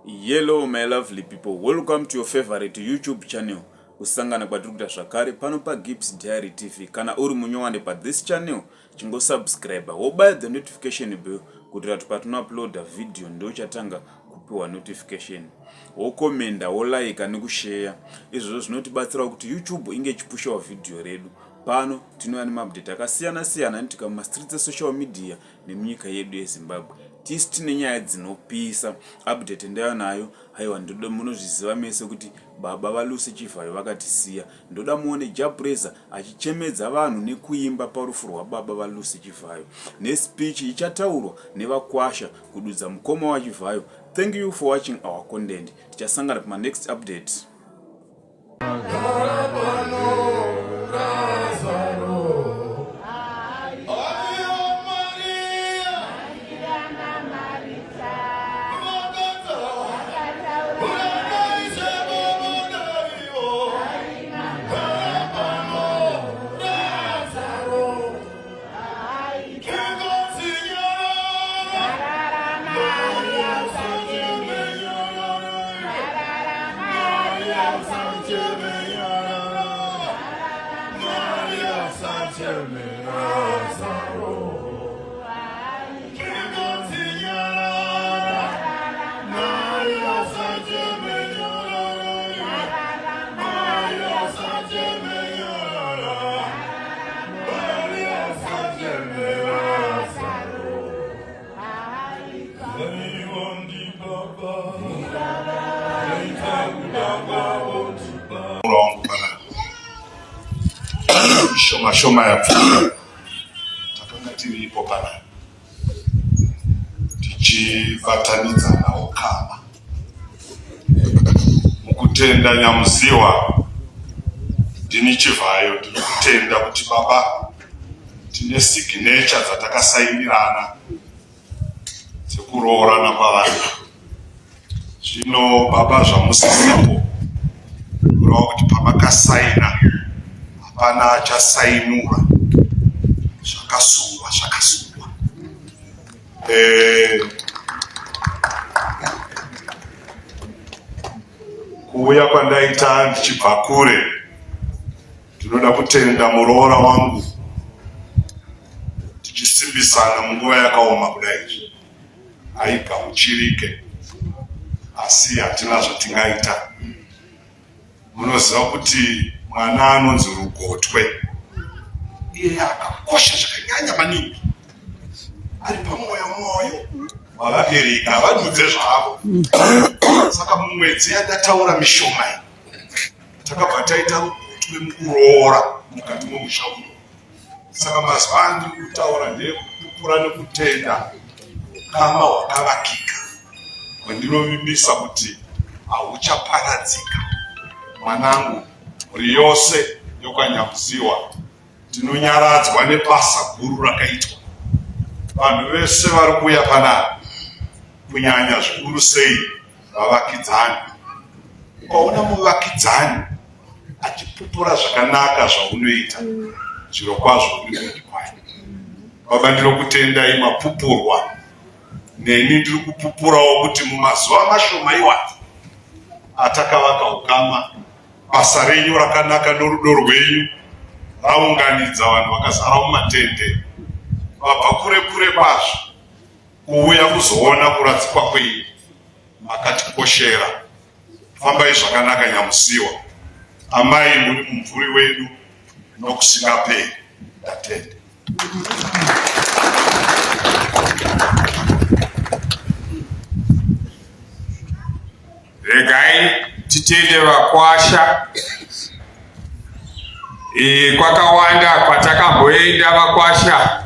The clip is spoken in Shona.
Yellow my lovely people, welcome to your favorite YouTube channel. Kusangana kwatiri kuita zvakare pano paGibbs Diary TV. Kana uri munyowani pa this channel, chingosubscribe wobaya the notification bell kuitira kuti patinouploada video ndochatanga kupiwa notification. Wokomenda, wolaika nekusheya. Izvozvo zvinotibatsirawo kuti YouTube inge ichipushawo video redu. Pano tinouya nemaupdate akasiyana siyana anoitika mumastreets esocial media nemunyika yedu yeZimbabwe. Tisu tine nyaya dzinopisa. Update ndaiva nayo, haiwa ndoda munozviziva mese kuti baba vaLucy Chivhayo vakatisiya. Ndoda muone Jah Prayzah achichemedza vanhu nekuimba parufu rwababa vaLucy Chivhayo. Nespeech ichataurwa nevakwasha kududza mukoma waChivhayo. Thank you for watching our content. Tichasangana pama next update. Shoma shoma yapfuura takanga tiripo pana tichibatanidzana ukama mukutenda Nyamuziwa ndini Chivhayo ndiri kutenda kuti baba tine signature dzatakasainirana dzekuroorana kwavanhu zvino baba zvamusisipo kureva kuti pamakasaina hapana achasainura zvakasungwa zvakasungwa eh, kuuya kwandaita ndichibva kure ndinoda kutenda muroora wangu tichisimbisana munguva yakaoma kudai izvi haigamuchirike asi hatina zvatingaita Munoziva kuti mwana anonzi Rugotwe iye akakosha zvakanyanya maningi, ari pamwoyo mwoyo wavabereki havadudze zvavo. Saka mumwedzi yandataura mishoma iyi takabva taita Rugotwe mukuroora mukati momusha uno. Saka mazuva andiri kutaura ndeyekupupura nekutenda ukama hwakavakika hwandinovimbisa kuti hauchaparadzika. Mwanangu, mhuri yose yokwaNyamuziwa tinonyaradzwa nebasa guru rakaitwa. Vanhu vese vari kuuya panapa, kunyanya zvikuru sei vavakidzani. Ukaona muvakidzani achipupura zvakanaka zvaunoita, zvirokwazvo uri kundi kwayo. Baba, ndinokutendai mapupurwa neni ndiri kupupurawo kuti mumazuva mashoma iwayo atakavaka ukama, basa renyu rakanaka norudo rwenyu raunganidza vanhu vakazara mumatende vabva kure kure kwazvo kuuya kuzoona kuradzikwa kwenyu. Makatikoshera. Fambai zvakanaka Nyamusiwa. Amai muri mumvuri wedu nokusingaperi. Ndatenda. Regai titende vakwasha. E, kwakawanda kwatakamboenda vakwasha.